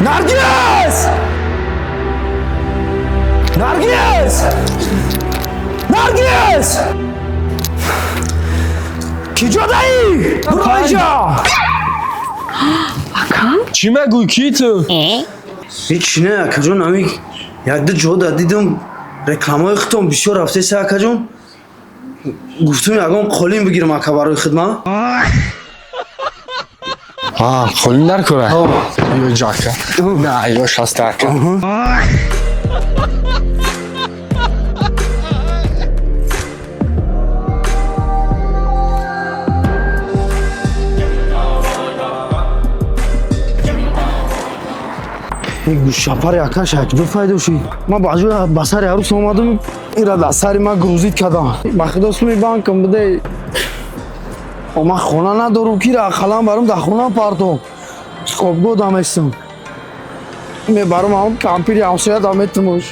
Наргиз! Наргиз! Наргиз! Кӣ ҷодаӣ? Буро инҷа! Акам? Чӣ мегӯй, ки ту? Ҳеч не, акаҷон, ами якду ҷода дидам, рекламаҳои худтон бисёр рафтеса, акаҷон. Гуфтум, ягон қолин бигирам, ака, барои хидмат. А, қолин дар кора? Ё ҷака. На, ё шаста, ака. Гӯшапари акаш якҷо пайдо шид. Ман ба ҷои ба сари арӯс омадам, ира дар сари ман грузить кардам. Ба худо, суми банкам биде. Ман хона надорам, кира ақаллан барам дар хона партом. Хобгоҳ даместам. Мебарам, ҳам кампири ҳамсоя даметимуш.